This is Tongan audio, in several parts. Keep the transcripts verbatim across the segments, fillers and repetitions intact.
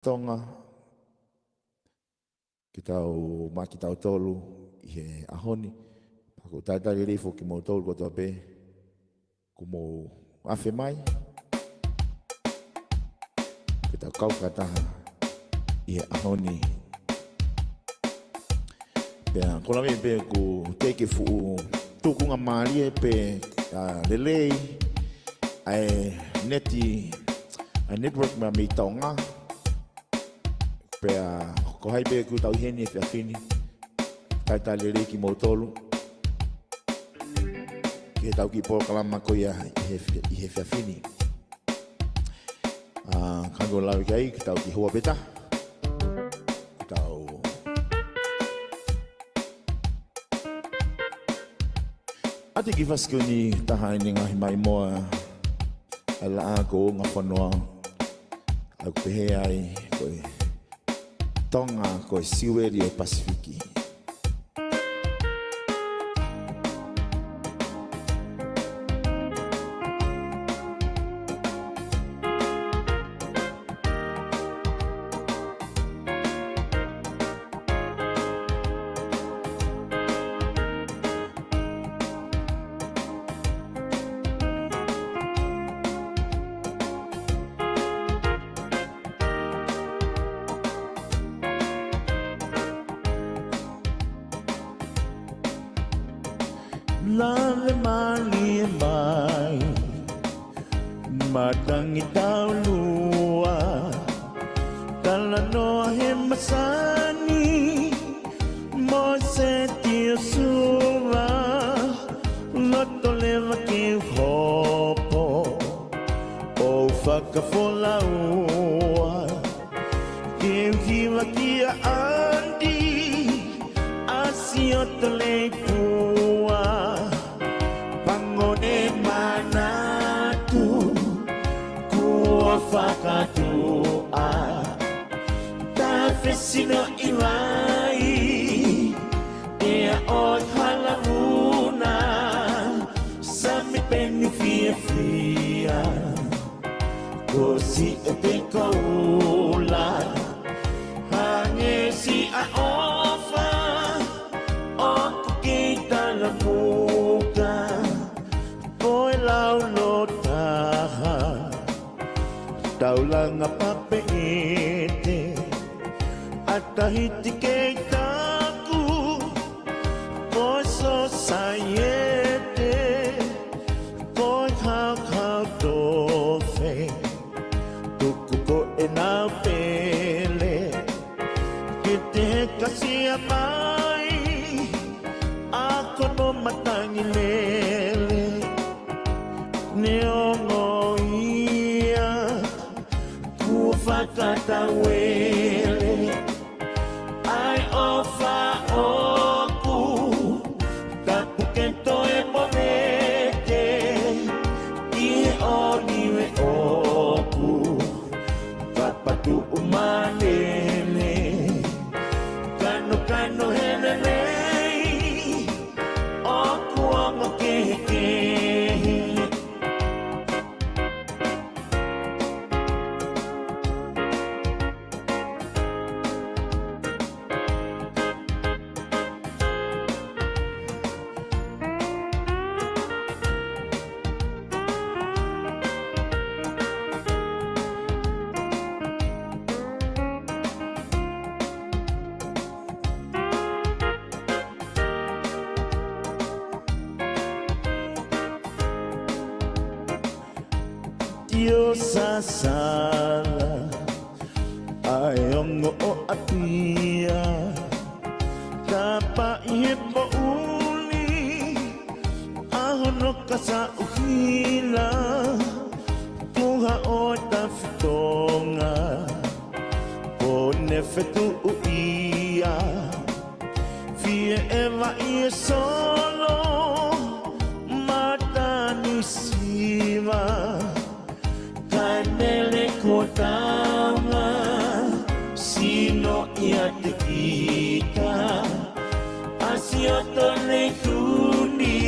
Tonga, ke tau maʻa kitautolu ʻi he ʻaho ni. Pea ʻoku ou talitali lelei foki kimoutolu kotoa pē kuo mou afe mai ke tau kau fakataha ʻi he ʻaho ni. Pea ko e lave pē ʻoku teʻeki fuʻu tukunga mālie pē, ʻa, lelei ʻa e neti, ʻa e network mei, mei Tonga. Pea ko hai pē ʻoku tau ʻi heni he efiafi ni, talitali lelei kimoutolu ki heʻetau kiʻi polokalama ko ia ʻi he, ʻi he efiafi ni. ʻA, ka ko e lave ki ai, ke tau kiʻi hua pē taha. Ke tau ʻatu e kiʻi fasi ko eni, taha ʻeni e ngaahi maimoa ʻa e Laʻā kuo Unga Fonua, ʻa ia ʻoku pehē ai ko e Tonga ko e siueli ʻo e Pasifiki. Lave mālie mai, matangi taulua, talanoa he masani, mo se tio suva, loto leva ke u hopo, ʻo fakafolaua, ke u hiva kia Andi, ʻa Sioto Leipua, pango e manatu, kuo fakatuʻa, Tafesino ʻi vai, ʻEa ʻo Halavuna, Sami Peni Fiafia, Kosi ʻo Pekoula, Hangē Siaofa, ʻoku kei talamuka, ko e laulotaha, taulanga papeʻete, ʻa Tahiti kei taku, ko e sosaiete, ko e haohaoa tofe, tuku ko ʻenau pele, ke te hekasia mai, ʻa Kono Matangi Lele, neongo ia kuo fakatauele, ʻa e ʻofa ʻoku, tapu ke toe movete, ʻi he ʻōnive ʻoku, Papatuʻu Malele, kanokano he lelei, ʻoku ongo kehekehe. Tio Sasala, ʻa e ongo ʻo ʻApia, tapa ʻi he poʻuli, ʻa hono kasaʻuhila, tuha ʻo e Tafitonga, pone fetuʻu ia, fie ʻeva ʻi e solo, matanisiva, kae mele ko taunga, sino ia te kita, ʻa Sioto Leituni,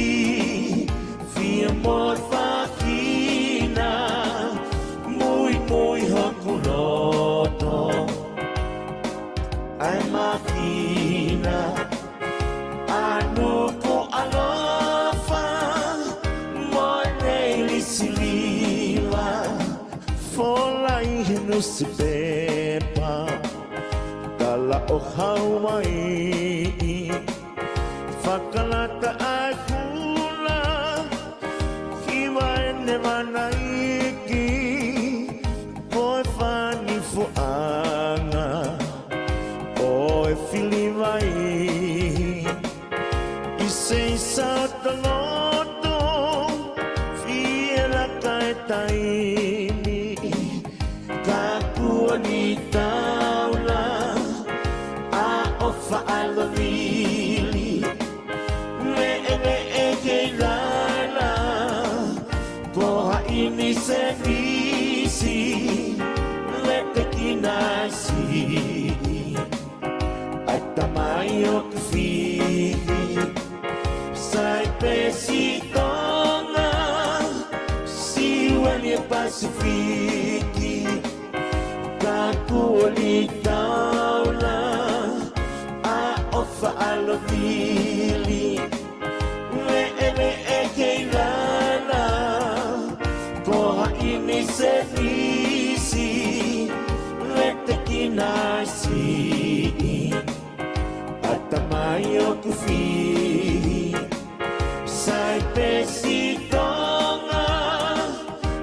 fie mo fakina, muimui hoku loto, Nusipepa, tala ʻo Hauaiʻi, fakalata ʻa e kula, hiva ʻene vānaiki, ko e fānifoʻanga ʻo e fili vai. ʻI se isa ʻo toloto, fie laka e taimi, ka kuo ni taula, ʻa ʻofa ʻalovili, leʻeleʻe kei lala, ko haʻi ni se nisi, lete ki nasi. ʻA e tamai ʻoku fili, Saipesi Tonga, Siueli ʻa e Pasifiki, ka kuo ni taula, ʻa ʻofa ʻalovili, leʻeleʻe kei lala, ko haʻi ni se nisi, lete ki nasi. ʻA e tamai ʻoku fili, Saipesi Tonga,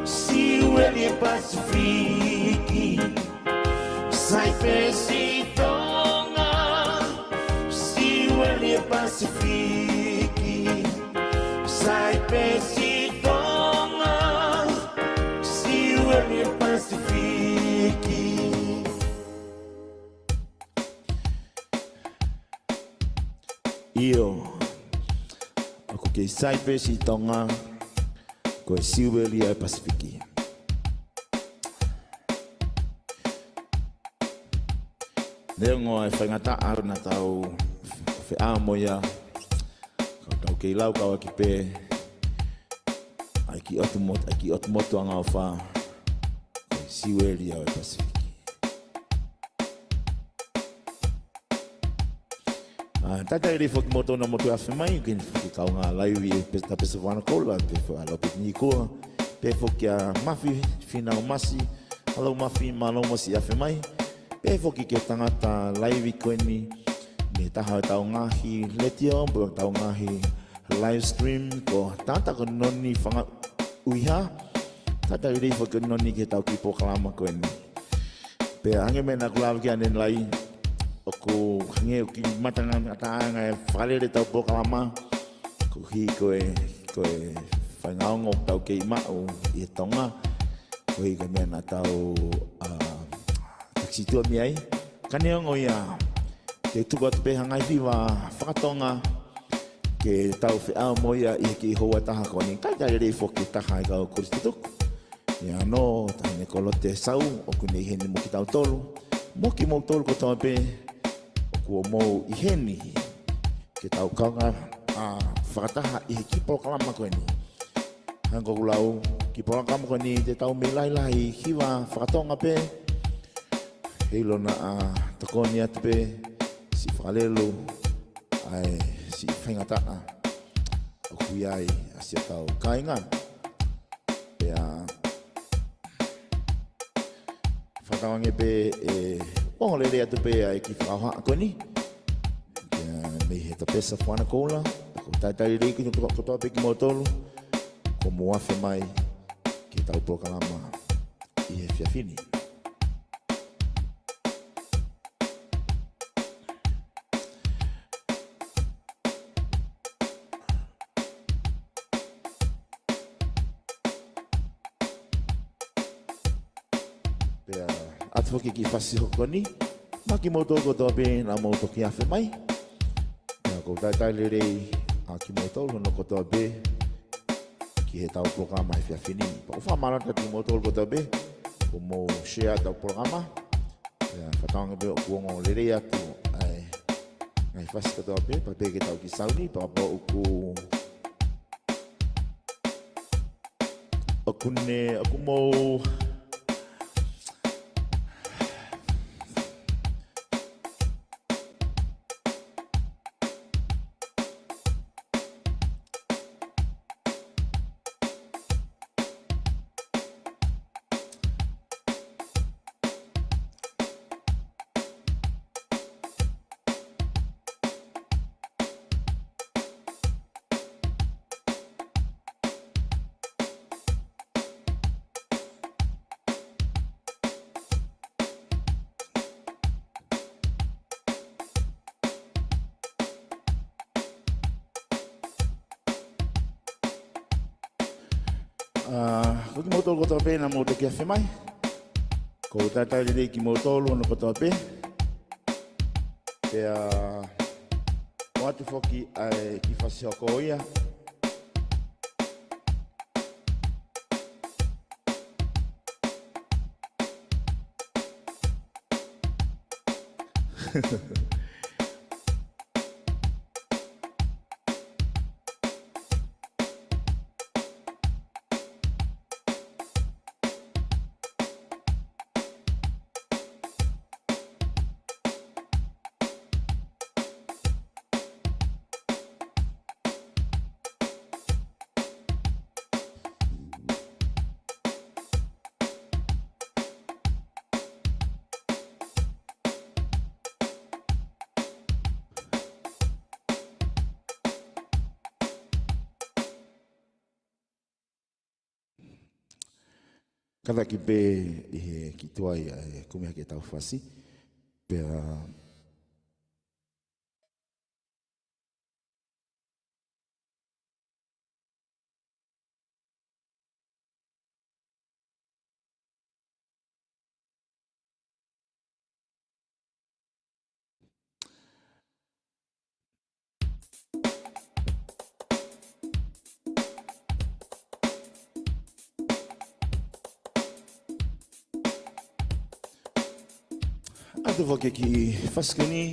Siueli ʻa e Pasifiki. Saipesi Tonga, Siueli ʻa e Pasifiki. Saipesi Tonga, Siueli ʻa e Pasifiki. ʻIo, ʻoku kei Saipesi Tonga, ko e Siueli ʻa e Pasifiki. Neongo ʻa e faingataʻa naʻa tau feʻao mo ia, ka tau kei laukau ʻaki pē ʻa e kiʻi ʻotu mot-, ʻa e kiʻi ʻotu motu angaʻofa, ko e Siueli ʻa e Pasifiki. ʻA, talitali lelei foki kimoutolu naʻa mou toe afe mai, ke, ke kaungā laivi ʻe Pe-, ʻa Pesa Fuanakoula, pea foki ʻa Lopeti Nikua, pea foki ʻa Mafi Fīnau Masi, ʻa Lau Mafi, mālō muʻa siʻi afe mai, pea foki ki he tangata laivi ko eni, mei he taha ʻo ʻetau ngaahi letiō, pea ʻetau ngaahi live stream, ko e tangata ko Noni Fanga Uiha, talitali lelei foki ko Noni ki heʻetau kiʻi polokalama ko eni. Pea hangē ko e meʻa naʻa ku lave ki ai ʻanenai, ʻoku hangē ʻoku kiʻi matangataʻa ange ʻa e fakalele ʻetau polokalama, koeʻuhi ko e, ko e faʻahinga ongo ʻoku tau kei maʻu ʻi Tonga, koeʻuhi ko e meʻa naʻa tau, ʻa, takisituʻa mei ai. Ka neongo ia, te u tuku atu pē ha ngaahi fiva fakatonga ke tau feʻao mo ia ʻi he kiʻi houa ʻe taha ko eni. Talitali lelei foki ki he taha ʻo e kau kolisi tutuku, ʻa Nō Taʻahine Kolote Sau, ʻoku ne ʻi heni mo kitautolu, mo kimoutolu kotoa pē ʻoku mou ʻi heni ke tau kaungā, ʻa, fakataha ʻi he kiʻi polokalama ko eni. Hangē ko ʻeku lau, kiʻi polokalama ko eni te tau mei lahilahi hiva fakatonga pē, heiʻilo naʻa tokoni atu pē siʻi fakalele ʻa e siʻi faingataʻa ʻoku ʻi ai ʻa siʻotau kāinga. Pea fakatauange pē ʻe ongo lelei atu pē ʻa e kiʻi fakahohaʻa ko eni. Pea mei he Pesa Fuanakoula, ʻoku talitali lelei kotoa pē kimoutolu kuo mou afe mai ki heʻetau polokalama ʻi he efiafi ni. Pea ʻoatu foki e kiʻi fasi hoko ko eni maʻa kimoutolu kotoa pē naʻa mou toki afe mai. Pea ʻoku talitali lelei ʻa kimoutolu hono kotoa pē ki heʻetau polokalama he efiafi ni. Pea ʻoku ou fakamālō atu kiate kimoutolu kotoa pē kuo mou share ʻetau polokalama. Pea fakatauange pē ʻoku ongo lelei atu ʻa e ngaahi fasi kotoa pē, pea pehē ki heʻetau kiʻi sauni, pea kapau ʻoku, ʻoku ne, ʻoku mou ʻA, ko kimoutolu kotoa pē naʻa mou toki afe mai. ʻOku ou talitali lelei kimoutolu hono kotoa pē. Pea ʻoatu foki ʻa e kiʻi fasi hoko ia. Kātaki pē ʻi he kiʻi tuai ʻa e kumi hake ʻetau fasi. Pea ʻoatu foki e kiʻi fasi ko eni.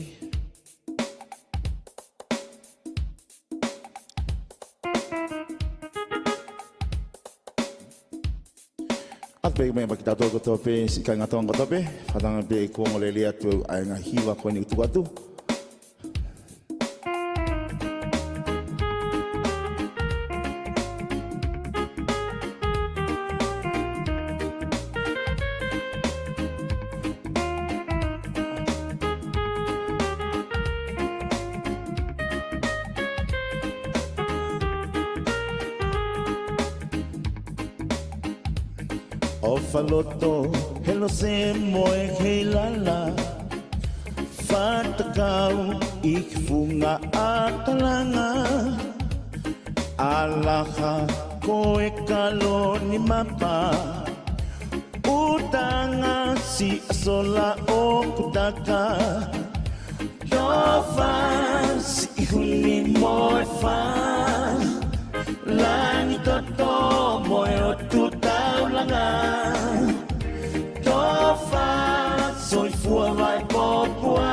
ʻOatu pē meʻa maʻa kitautolu kotoa pē, siʻi kāinga Tonga kotoa pē, fakatauange pē ʻoku ongoongolelei atu ʻa e ngaahi hiva ko eni ʻoku tuku atu. ʻOfa loto, he lose mo e heilala, fatakau ʻi he funga ʻa Talanga. ʻAlaha ko e kalo ni mapa, ʻuta anga siʻa sola ʻoku taka. Tofa siʻi huni mo e fā, langi toto mo e ʻotu taulanga. Tofa soifua Vaipopua,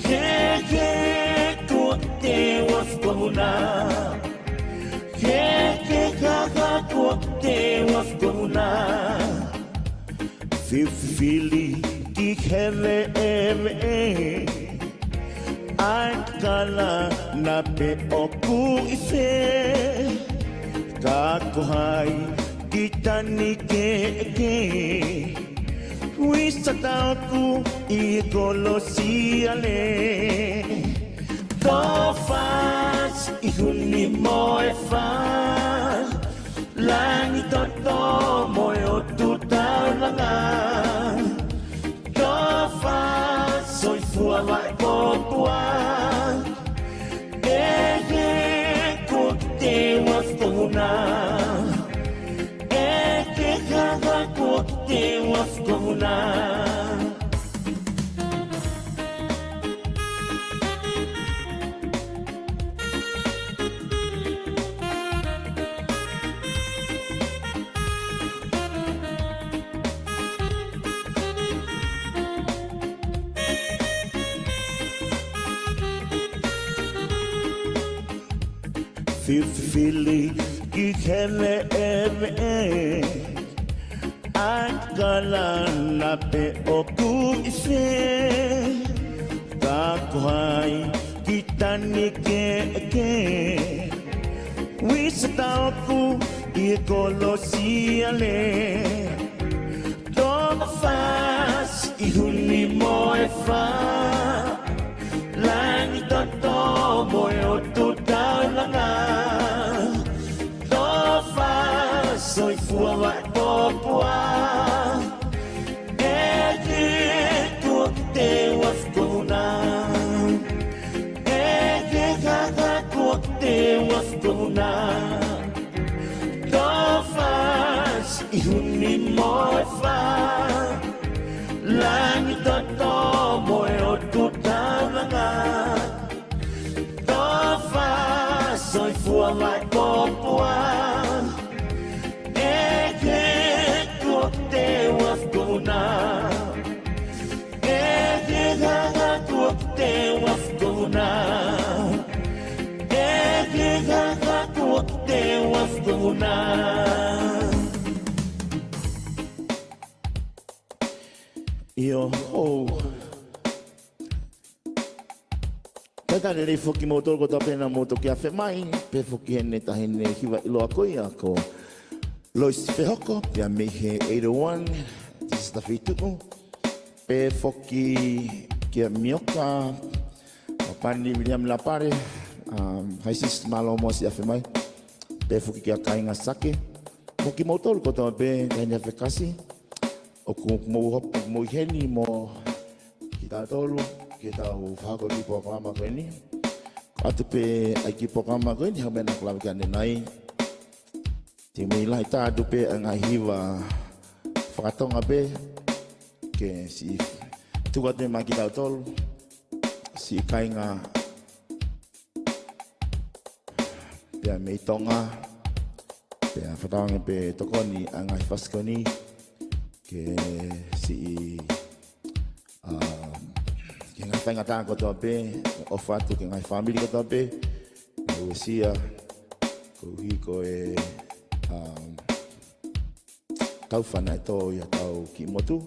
ke ke kuo ke ua fukomuna. Ke ke kaka kuo ke ua fukomuna. Fiu fifili ki he veʻeveʻe, ʻa e kala naʻa pē ʻoku ʻi fē. Ka ko hai kita ni ke ʻeke, ui sa tauku ʻi he kolosiale. Tofa siʻi huni mo e fā, langi toto mo e ʻotu taulanga. Tofa soifua Vaipopua, ʻe ke kuo ke ua fukomuna. ʻE ke kaka kuo ke ua fukomuna. Fiu fifili ki he veʻeveʻe, ʻa e kala naʻa pē ʻoku ʻi fē. Ka ko hai kita ni ke ʻeke, ui sa tauku ʻi he kolosiale. Tofa siʻi huni mo e fā, langi toto mo e ʻotu taulanga. Tofa soifua Vaipopua, ʻe ke kuo ke ua fukomuna. ʻE ke kaka kuo ke ua fukomuna. Ko mo e fā, langi toto mo e ʻotu taulanga. Tofa soifua mai popua. ʻEke tuʻo te ua fukuna. ʻEke hanga tuʻo te ua fukuna. ʻEke hanga tuʻo te ua fukuna. ʻIo, ʻo. Talitali lelei foki kimoutolu kotoa pē naʻa mou toki afe mai, pehē foki ki heʻene taʻahine hiva ʻiloa ko ia ko Loisi Fehoko, pea mei he eight oh one, Tisa Tafeituʻu, pehē foki kia Mioka, Pani Viliami Lapale, um, hi sis, mālō mo siʻi afe mai, pehē foki kia Kainga Sake, mo kimoutolu kotoa pē, taʻahine Fekasi, ʻoku mou hop-, mou ʻi heni mo kitautolu, ke tau fakahoko e kiʻi polokalama ko eni. Atu pē ʻa e kiʻi polokalama ko eni, hangē ko ia naʻa ku lave ki ai ʻanenai. Te mei lahi tā atu pē ʻa e ngaahi hiva faka-Tonga pē, ke siʻi tuku atu maʻa kitautolu, siʻi kāinga pea mei Tonga, pea fakatauange pē tokoni ʻa e ngaahi fasi ko eni, ke siʻi, um, ki he ngaahi faingataʻa kotoa pē, ʻofa atu ki he ngaahi fāmili kotoa pē, ʻa e uesia, koeʻuhi ko e, um, tau fana e tō ia ʻetau kiʻi motu.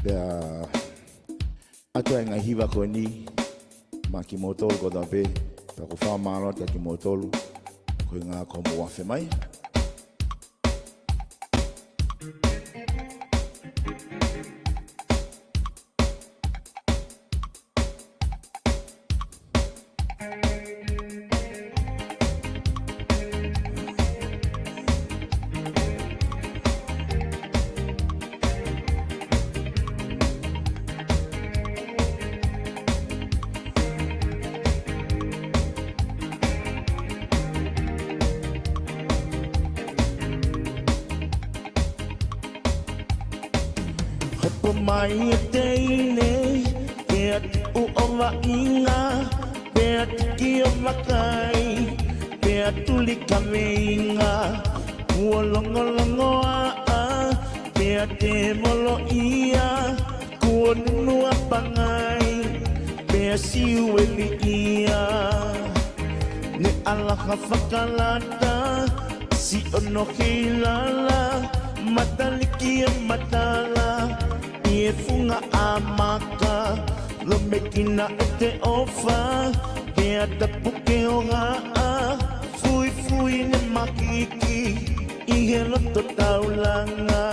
Pea ʻoatu ʻa e ngaahi hiva ko eni maʻa kimoutolu kotoa pē, pea ʻoku ou fakamālō atu kia kimoutolu, ko e ʻuhinga ko hoʻomou afe mai. Hopo mai e teine, pea tuʻu ʻo vaʻinga, pea tiki ʻo vakai, pea tuli kaveinga, kuo longolongo aʻa, pea tēvolo ia, kuo nunua pangai, pea siueli ia. Ne ʻalaha fakalata, siʻono kei lala, mataliki e matala, ʻi he funga ʻamaka, lomekina ʻete ʻofa, pea tapu ke ʻohaʻa, fuifui ne makiki, ʻi he loto taulanga.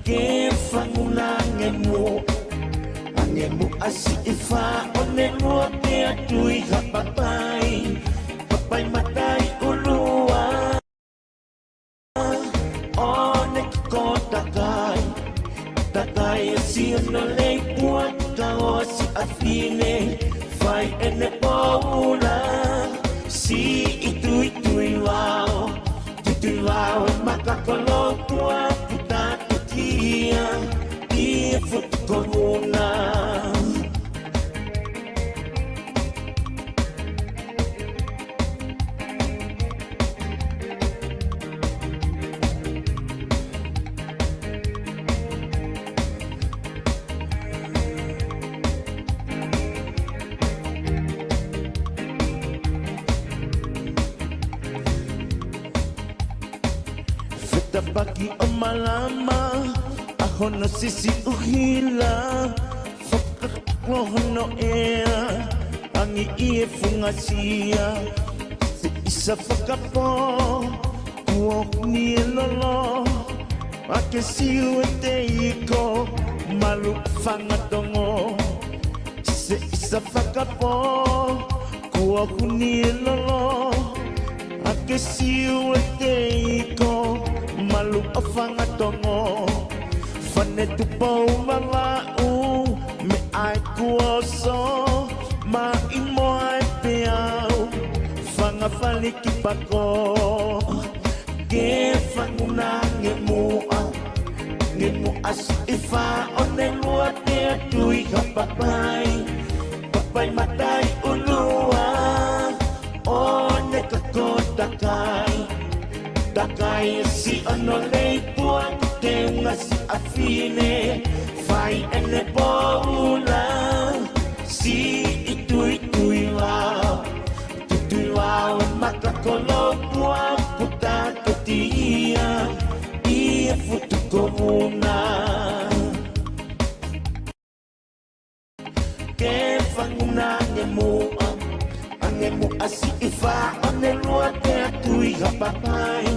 Ke fanguna angemu, angemu ʻa siʻi fā ʻo ne lua pea tui ha papai, papai matai ʻulua. ʻO ne kiko takai, takai ʻa siʻono leipua, ka ʻosi ʻafine, fai ʻene poula, siʻi tuitui vao. Tuitui vao e maka ko Lotua, puta tukia, ʻi he futu ko Vuna. Fetapaki ʻo malama, ʻa hono sisi ʻuhila, fakaklo hono ʻea, angi ʻi he funga sia, se isa fakapō, kuo huni e lolo, ʻa ke siu e teiko, malu fangatongo. Se isa fakapō, kuo huni e lolo, ʻa ke siu e teiko, malu ʻa fangatongo. Fane Tupou Vavaʻu, meʻa ʻeku oso, maʻimoa e peau, fanga fali ki pako. Ke fanguna nge muʻa, nge muʻa siʻi fā ʻo ne lua te atui ha papai. Papai matai ulua, ʻo ne kako takai. Takai si ono lei pua ko te unga siʻa fine. Fai ʻene poula, siʻi tuitui vao. Tuitui vao e maka kolo pua ko takotia. ʻI he futu ko vuna. Ke fanguna nge muʻa, a nge muʻa siʻi fā ʻo ne lua te atui ha papai.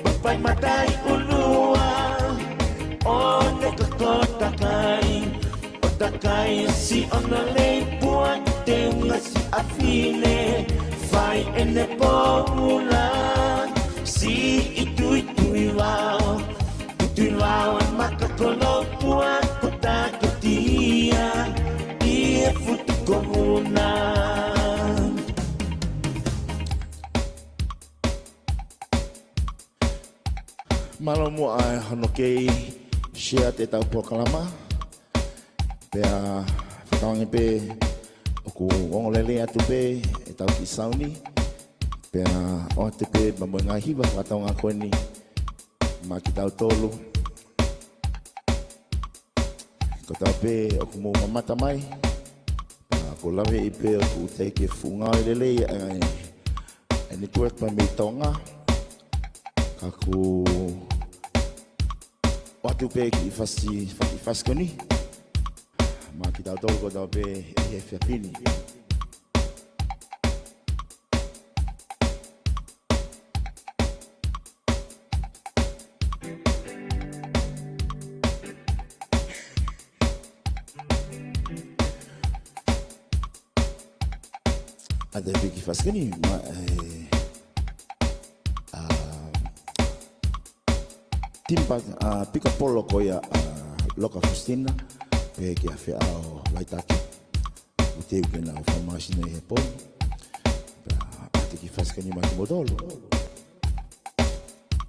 Papai matai ulua, ʻo ne kako takai. ʻO takai si ono lei pua te unga siʻa fine. Fai ʻene poula, siʻi tuitui vao. Tuitui vao e maka kolo pua ko takotia. ʻI he futu ko vuna. Mālō muʻa e hono kei share ʻetau polokalama. Pea fakatauange pē ʻoku ongo lelei atu pē ʻetau kiʻi sauni. Pea ʻoatu pē pea mo e ngaahi hiva fakataunga ko eni maʻa kitautolu. Ko tau pē ʻoku mou mamata mai. Pea ko e lave ʻi pē ʻoku teʻeki ke fuʻu ngāue lelei ʻa e, ʻa e network pea mei Tonga. Ka ʻoku ʻoatu pē kiʻi fasi, kiʻi fasi ko eni maʻa kitautolu ko tau pē ʻi he efiafi ni. ʻA e piki fasikini, ma, e, a, timba, a, pika polo ko ia, a, Loka Fustina, pehē kia Feʻao Vaitaki. ʻOku teu ke nau fakamāsino ʻi he pō. Pea ʻoatu e kiʻi fasikini maʻa kimoutolu.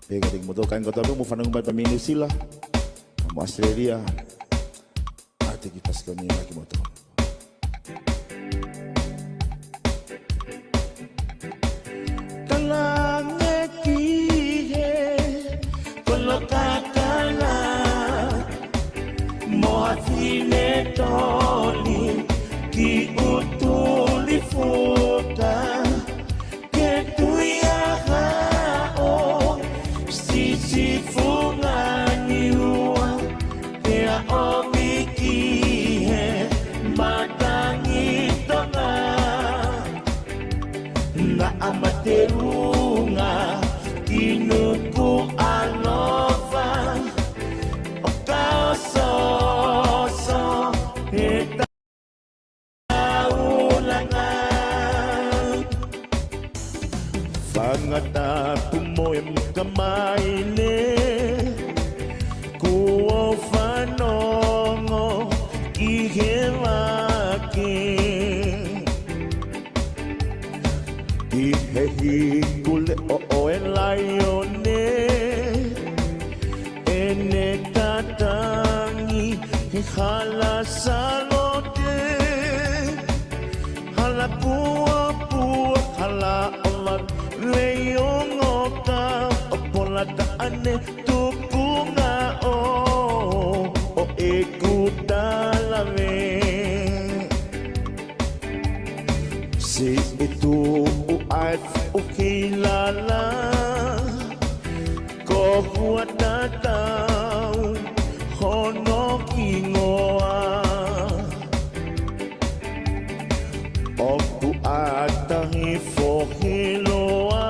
Pehē kiate kimoutolu kāinga kotoa pē ʻoku mou fanongo mai pea mei Nuʻu Sila, mo ʻAositelēlia. ʻOatu e kiʻi fasikini maʻa kimoutolu. Talange ki he kolo kakala, mo ha fine toli ki ʻUtuli Fuka. Ke tui a haʻo sisifunga ni ua, pea ʻomi ki he matangi Tonga. Naʻa ma teunga ki Nukuʻalofa, ʻo ka ʻosoʻoso he taulanga. Fanga tapu mo e makamaine, kuo u fanongo ki he vake. ʻI he hiku leʻo ʻo e laione, ʻene tatangi he hala Salote, hala kuapua, hala ʻo vave, leiongoka ʻo Polataʻane, tukunga ʻo, ʻo ʻeku talave. Siʻi tuʻu ʻa e fuʻu kilala, ko Huatatau hono hingoa. ʻOku ʻataʻi foʻi loa,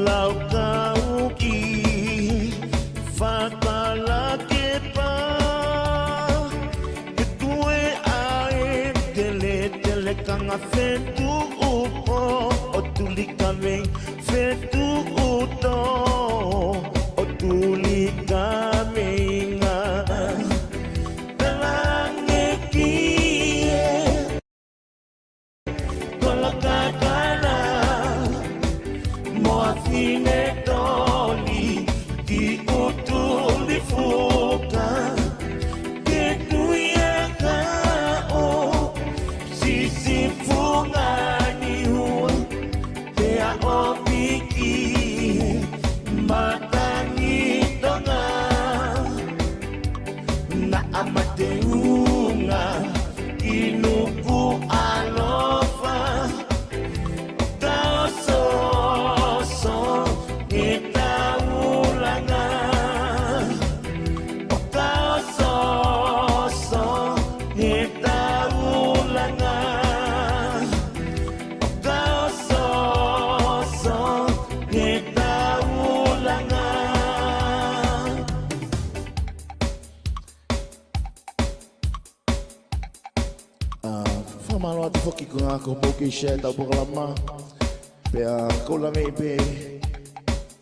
laukau ki Fakalakepa, ke tue ʻa e teletele kanga fetuʻu pō ʻo Tulikavei, fetuʻu tō ʻo Tulikavei. Isi fungani ua, pea ʻomi ki he matangi Tonga. Naʻa ma teunga ki Nukuʻalofa, ka ʻosoʻoso he taulanga. Ka ʻosoʻoso he taulanga. Ka ʻosoʻoso he taulanga. ʻA, fakamālō atu foki ko ngā ko mou kei share ʻetau polokalama. Pea ʻoku ou lave pē,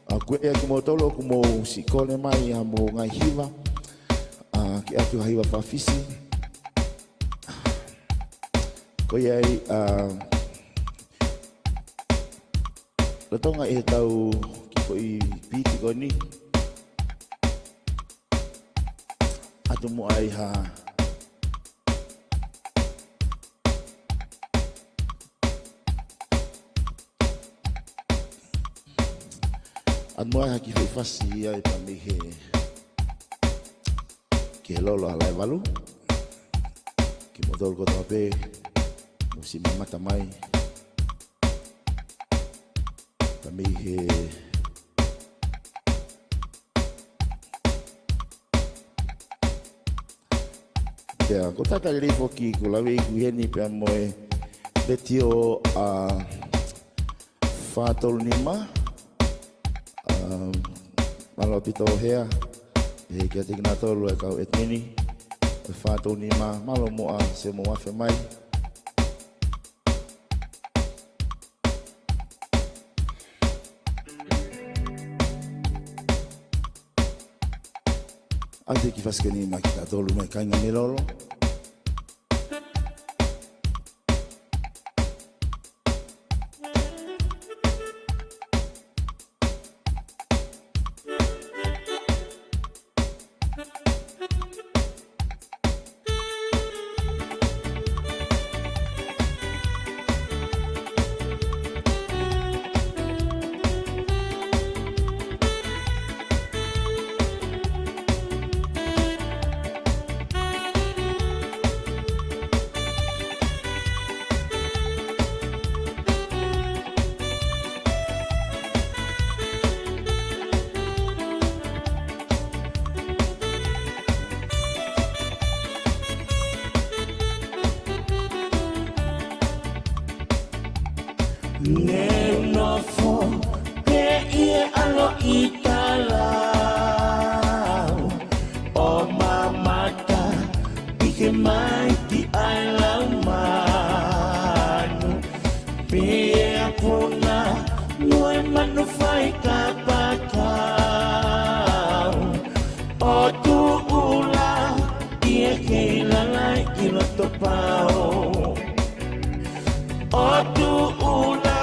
ʻa, ko e ʻai kimoutolu ʻoku mou siʻi kole mai ʻa mou ngaahi hiva. ʻA, ke ʻatu ha hiva faka-Fisi. Ko ia ai, ʻa, lolotonga ʻetau kiʻi foʻi piti ko eni. ʻAtu muʻa ai ha ʻAtu muʻa ai ha kiʻi foʻi fasi ia ʻe pami he, ki he lolo ʻa Laevalu. Kimoutolu kotoa pē mou siʻi mamata mai. Pami he Pea, ko e talitali foki ʻoku lave ʻi heni pea mo e letiō ʻa Fā Tolu Nima. ʻA, mālō ʻaupito Hea, he kiate kinautolu e kau ʻetimini ʻo e Fā Tolu Nima, mālō muʻa siʻomou afe mai. ʻAi e kiʻi fasi ko eni maʻa kitautolu mei he kāinga Melolo. Ne u nofo pē ʻi he ʻalo ʻi Talau, ʻo mamata ʻi he maiki ʻa e lau manu. Pea kona mo e manu fai kapakau, ʻo tuʻula ʻi he kei lalai ʻi loto pao. ʻO tuʻula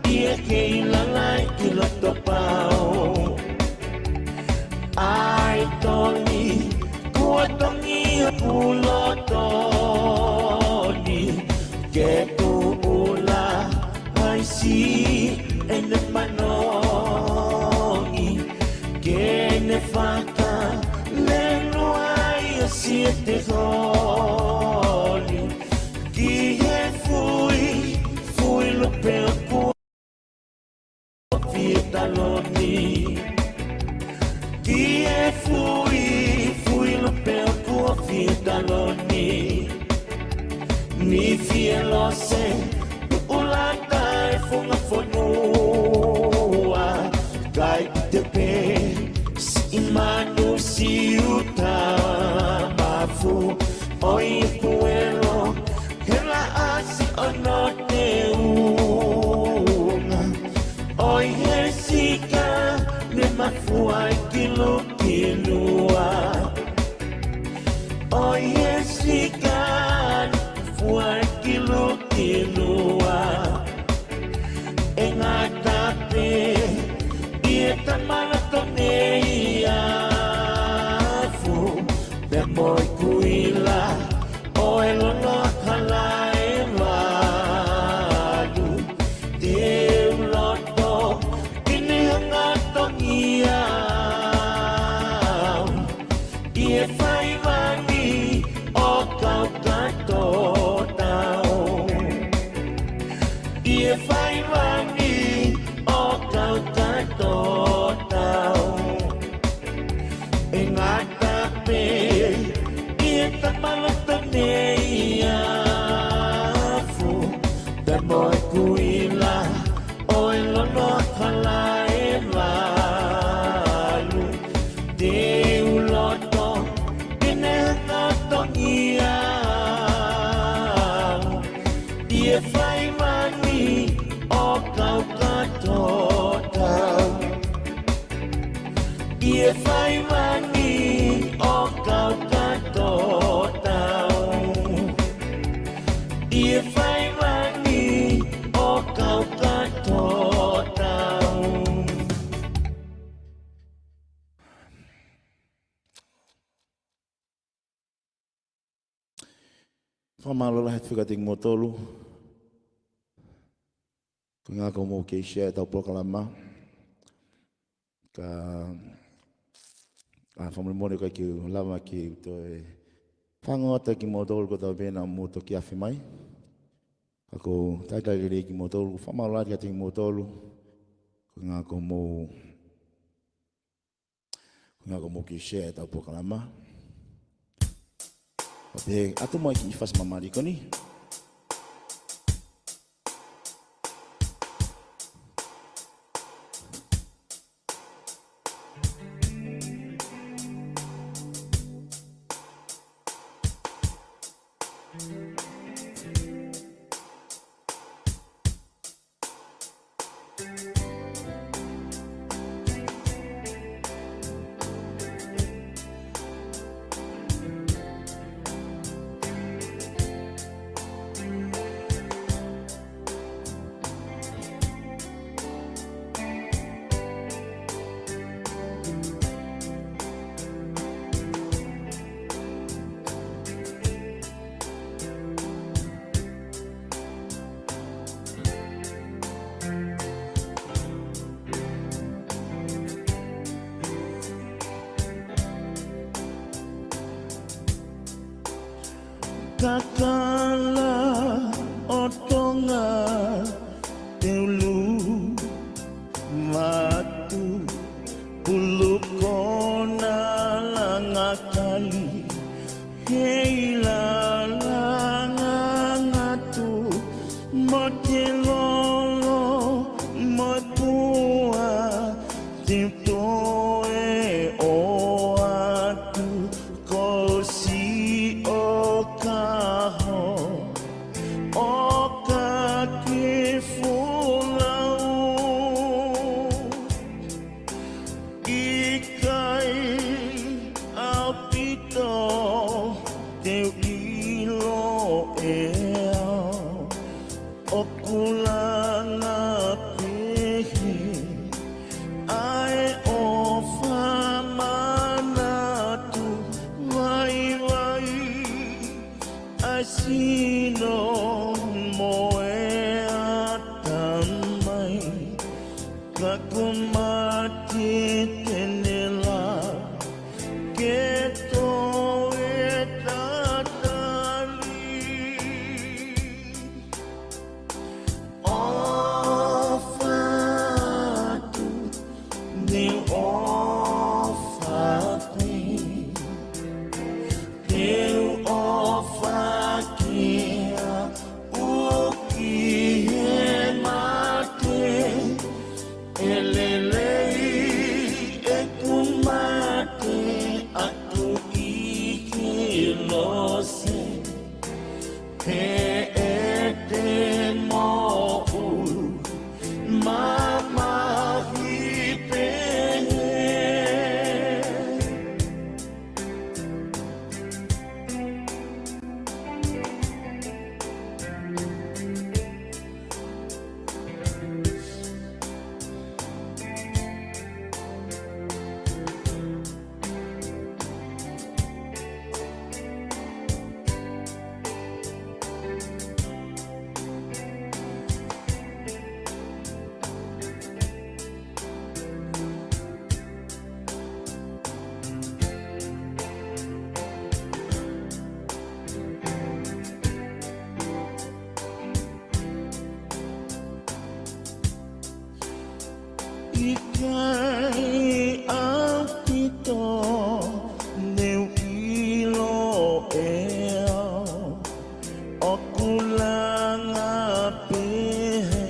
ʻi he kei lalai ʻi loto pao. ʻAi Toni, kuo tongi hoku loto ni, ke tuʻula ai siʻene manongi, ke ne fakalelua ai ʻa siʻete holi. Ki he fui, fui lupe ʻoku fie taloni. Ki he fui, fui lupe ʻoku fie taloni. Ni fie lose, tuʻulata e funga fonua. Kai te pē, siʻi manu siʻuta mafu. ʻOi kuelo, he laʻasi ʻo no teunga. ʻOi he sika, ne mafua ai ki Lukilua. ʻOi he sika, ne mafua ai ki Lukilua. ʻE ngata pē, ʻi he tamala tone ia fu. Pea mo e kuila ʻo e lolo ʻa Kalae ʻE fai vangi ʻo kau kātoa tau. ʻE ngata pē ʻi he tapa loto nei ʻa fu. Te moe kuila ʻo e lono kala ʻe valu. Te u loto ke ne hanga ʻo tongi au. ʻI he fai vangi ʻo kau kātoa tau. ʻI he fai vangi ʻo kau kātoa tau. ʻI he fai vangi ʻo kau kātoa tau. Fakamālō lahi atu kiate kimoutolu. Ko e ʻuhinga ko hoʻomou kei share ʻetau polokalama. Ka, ʻa, fakamolemole ʻoku ʻikai ke u lava ke u toe fanongo atu kimoutolu ko e taimi pē naʻa mou toki afe mai. Ka ʻoku ou talitali lelei kimoutolu, fakamālō lahi atu kiate kimoutolu. Ko e ʻuhinga ko hoʻomou Ko e ʻuhinga ko hoʻomou kei share ʻetau polokalama. ʻOku ou ʻatu mai e kiʻi fasi mamaʻo ko eni. Kakala ʻo Tonga te ulu matu, pulu kona langa kali, hei lalanga ngatu, mo te lolo, mo pua, te toe ʻoatu, ko siʻo kaho, ʻo ka ke folau. ʻIkai ʻaupito te u ʻilo ʻe au, ʻoku langa pehē ʻa e ʻofa manatu vaivai ʻa e sino mo e ʻatamai. Ka ko mate te ne lava ke toe tatali. ʻO ʻIkai ʻaupito, ne u ʻilo ʻe au ʻoku langa pehē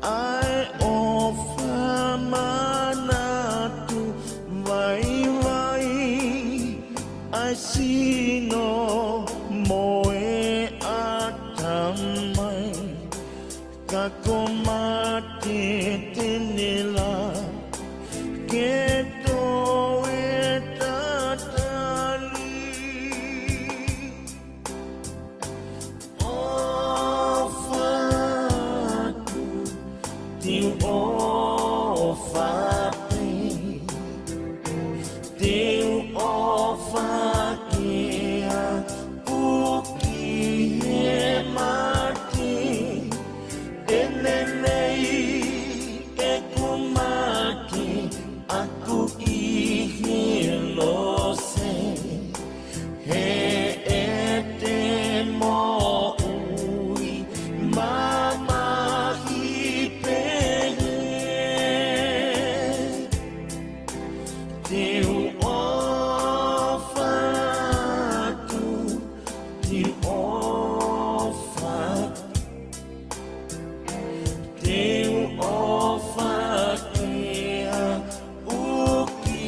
ʻa e ʻofa, manatu, vaivai ʻa e sino mo e ʻatamai. Ka ko Mate te ne lava ke toe tatali. ʻOfa atu, te u ʻofa pē. Te u ʻofa ke aʻu ki he mate. ʻE lelei ʻeku mate, aʻu ki he lose. He ʻete moʻui mamahi pehē. Te u ʻofa atu, te u ʻofa atu. Te u ʻofa ke aʻu ki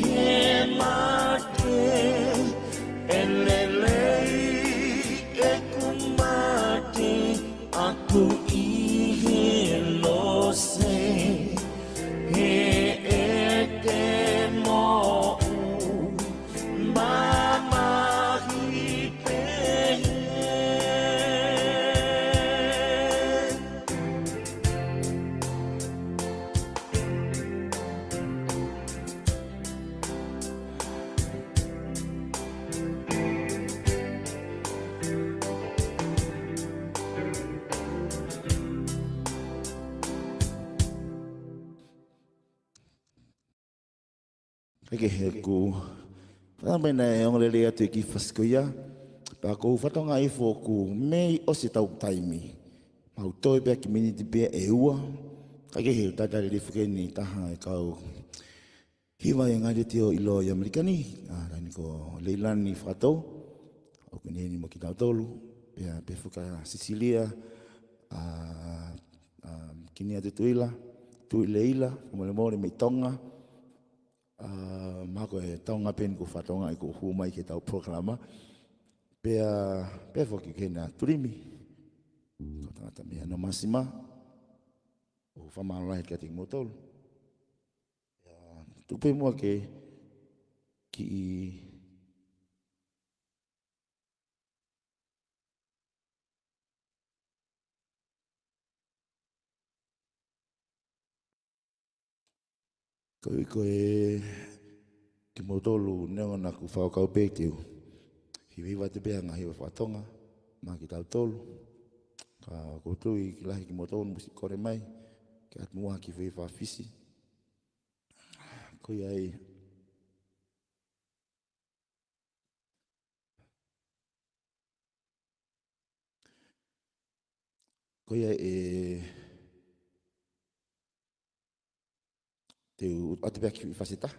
he mate. ʻE lelei ʻeku mate, aʻu ki he lose. He ʻete moʻui mamahi pehē. Kae kehe, ʻoku fakaʻamu pē naʻe ongo lelei atu e kiʻi fasi ko ia. Pea ʻoku ou fakatokangaʻi foki ʻoku mei ʻosi ʻetau taimi. Mau toe pē ha kiʻi miniti pē ʻe ua. Kae kehe, talitali lelei foki eni taha e kau hiva ʻi he ngaahi letiō ʻiloa ʻi ʻAmelika ni, ʻa, ʻa ia ko Leilani Fakatou, ʻoku ne ʻi heni mo kitautolu, pea pehē foki ʻa Sisilia, ʻa, ʻa, Kinia Tutuila, Tuʻileila, fakamolemole, mei Tonga, ʻa, mahalo ko e Tonga pē eni ʻoku ou fakatokangaʻi ʻoku hū mai ki heʻetau polokalama, pea, pehē foki ki he ʻEna Tulimi, ko e tangata mei Nōmasima, ʻoku ou fakamālō lahi kiate kimoutolu. Pea tuku pē muʻa ke kiʻi Ko e, ko e, kimoutolu neongo naʻa ku fakakaukau pē te u hivahiva atu pē ha ngaahi hiva faka-Tonga maʻa kitautolu. Ka ʻoku ou tui ʻoku lahi kimoutolu ʻoku mou siʻi kole mai ke ʻoatu muʻa ha kiʻi hiva faka-Fisi. Ko ia ai, ko ia ai, te u ʻoatu pē ha kiʻi fasi ʻe taha,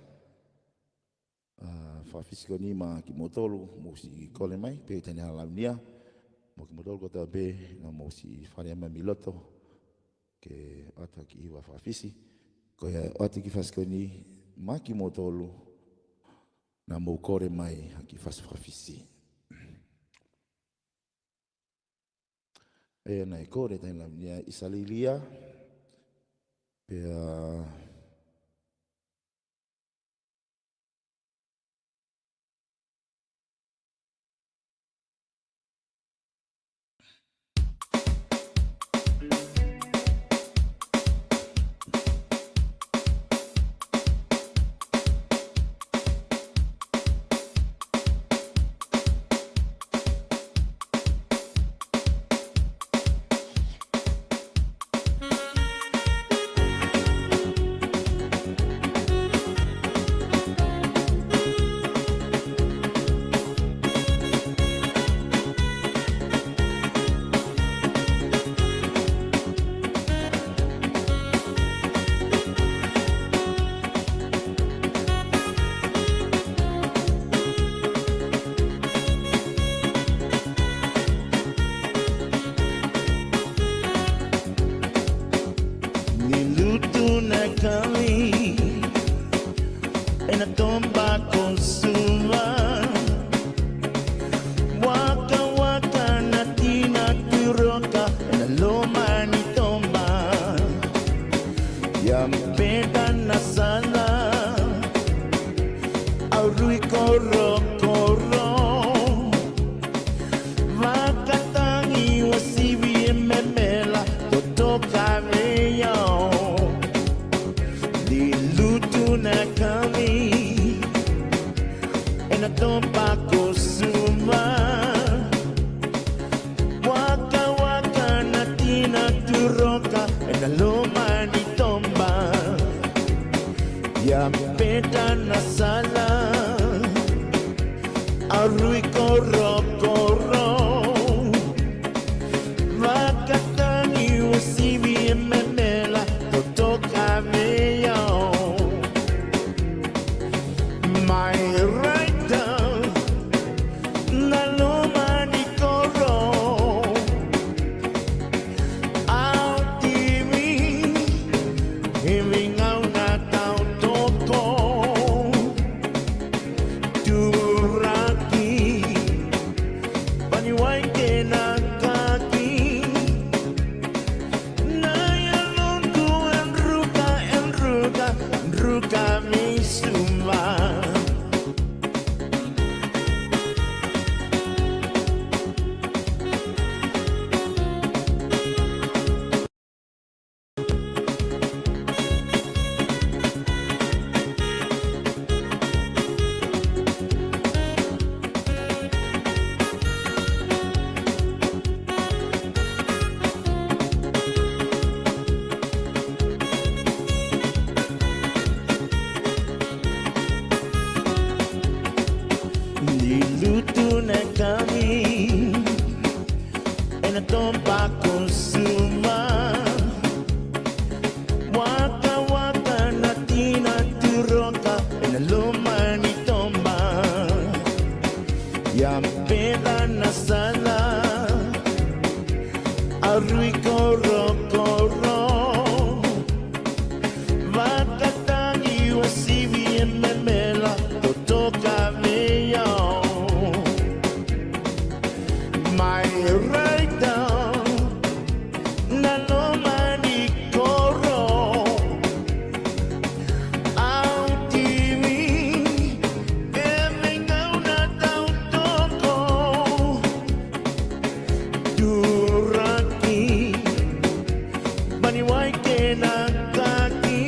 ʻa, faka-Fisi ko eni maʻa kimoutolu ʻoku mou siʻi kole mai, pe ʻe ʻi ai ha Launia, mo kimoutolu kotoa pē naʻa mou siʻi fale mai mei loto ke ʻoatu ha kiʻi hiva faka-Fisi. Ko ia ʻoatu e kiʻi fasi ko eni maʻa kimoutolu naʻa mou kole mai ha kiʻi fasi faka-Fisi. ʻE, naʻe kole ʻe Tani Launia ʻi Salilia, pea Tana sala, ʻalu ʻi korokoro, vaka tangi ua sivi e memela, totoka mei au. Mai raita, na loma ni koro, au timi, he vingau na tau toko. Turaki, pani wai ke na kaki. Nai a lontu en ruka, en ruka, en ruka mei suma. Ni lutu na kami, ʻena tomba ko suma. Waka waka na tina turoka, ʻena loma ni tomba. Ia pela na sala, ʻalu ʻi korokoro. Vaka tangi ua sivi e memela, totoka mei au. Mai raita, na loma ni koro, au timi, he vingau na tau toko. Turaki, pani wai ke na kaki.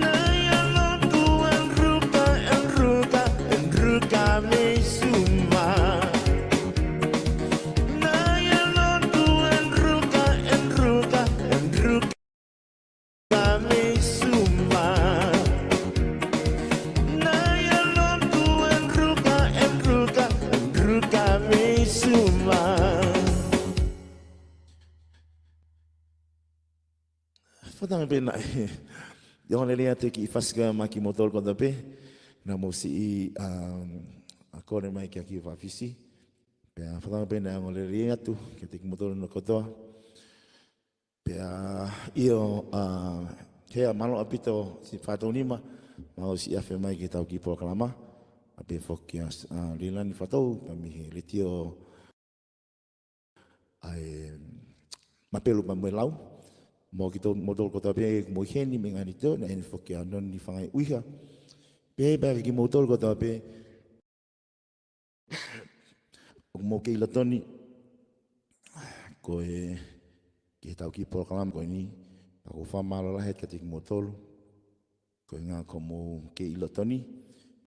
Nai a lontu en ruka, en ruka, en ruka mei suma. Nai a lontu en ruka, en ruka, en ruka mei suma. Nai a lontu en ruka, en ruka, en ruka mei suma. Fakatauange pē naʻe ongo lelei atu e kiʻi fasi ko ia maʻa kimoutolu kotoa pē naʻa mou siʻi, um, kole mai kia Kiva Fisi. Pea fakatauange pē naʻe ongo lelei atu kiate kimoutolu kotoa. Pea ʻio, ʻa, hea, mālō ʻaupito siʻi fatongia, mālō siʻi afe mai ki heʻetau kiʻi polokalama. ʻApē foki ʻa, ʻa Lilani Fatou, pea mei he Letiō ʻa e Mapelu pea mo e Lau. Mo kimoutolu kotoa pē ʻoku mou ʻi heni, mei Ngāue Letiō, naʻe ʻi heni foki ʻa Noni Fangaiuiha. Pea pehē ki kimoutolu kotoa pē ʻoku mou kei lotoni ko ē ki heʻetau kiʻi polokalama ko eni, pea ʻoku ou fakamālō lahi atu kiate kimoutolu ko e ʻuhinga ʻoku mou kei lotoni.